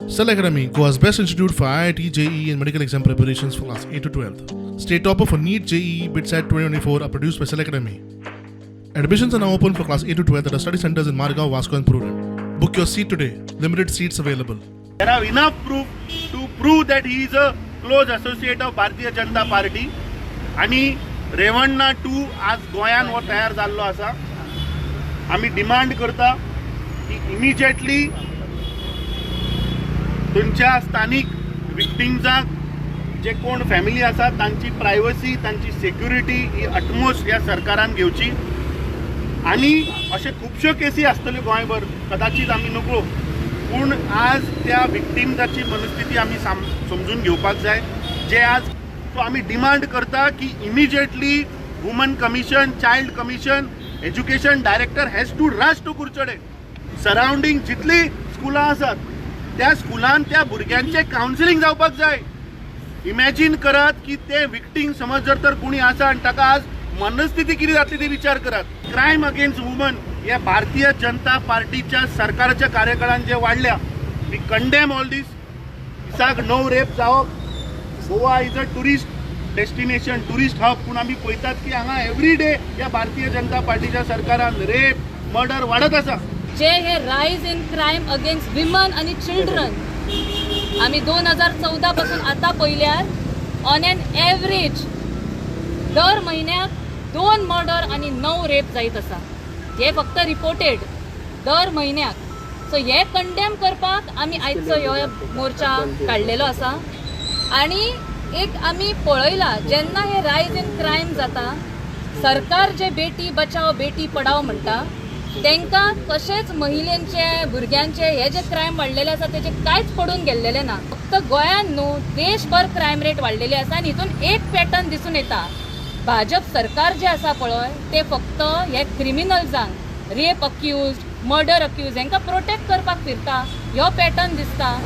Cell Academy, Goa's best institute for IIT, JEE, and medical exam preparations for class 8 to 12. State topper for NEET, JEE, BITSAT 2024 are produced by Cell Academy. Admissions are now open for class 8 to 12 at our study centers in Margao, Vasco, and Prudent. Book your seat today. Limited seats available. There are enough proof to prove that he is a close associate of Bharatiya Janata Party. आणि Revanna two आज गोंयान हो तयार जाल्लो आसा. आमी demand करता की इमिजिएटली थंयच्या स्थानीक विक्टिम्सांक जे कोण फॅमिली आसा तांची प्रायवसी, तांची सेक्युरिटी ही अटमोस्ट ह्या सरकारान घेवची. आनी अशे खुबश्यो केसी आसतल्यो गोंयभर, कदाचीत आमी नकळो, पूण आज त्या विक्टिम्साची मनस्थिती आमी समजून घेवपाक जाय. जे आज सो आमी डिमांड करता की immediately woman commission, child commission, education director has to rush to Curchorem. Surrounding जितली स्कुलां आसात त्या स्कुलान त्या भुरग्यांचें कावन्सिलींग जावपाक जाय. इमॅजीन करात की ते विक्टीम समज जर तर कोणी आसा आनी ताका आज मनस्थिती कितें जातली ती विचार करात. क्रायम अगेन्स्ट वुमन हे भारतीय जनता पार्टीच्या सरकाराच्या कार्यकाळान जे वाडल्या, we condemn all दीस. दिसाक 9 रेप जावप, Goa is a tourist destination, tourist hub, पूण आमी पळयतात की हांगा एवरी डे ह्या भारतीय जनता पार्टीच्या सरकारान रेप, मर्डर वाडत आसा. जे हे rise in crime against women आनी चिल्ड्रन आमी 2014 पासून आतां पळयल्यार ऑन एन एवरेज दर म्हयन्याक 2 मर्डर आनी 9 रेप जायत आसा. हे फक्त रिपोर्टेड दर म्हयन्याक. सो हे कंडेम करपाक आमी आयचो ह्यो मोर्चा काडलेलो आसा. आनी एक आमी पळयला जेन्ना हे रायज इन क्रायम जाता, सरकार जे बेटी बचाव बेटी पढाव म्हणटा तांकां कशेंच महिलेंचे भुरग्यांचे हे जे क्रायम वाडलेले आसा तेजे कांयच पडून गेल्लेले ना. फक्त गोंयान न्हू, देशभर क्रायम रेट वाडलेली आसा. आनी हितून एक पॅटर्न दिसून येता, भाजप सरकार जे आसा पळय ते फक्त हे क्रिमिनल्सांक, रेप अक्यूज, मर्डर अक्यूज हांकां प्रोटेक्ट करपाक फिरता. ह्यो पॅटर्न दिसता.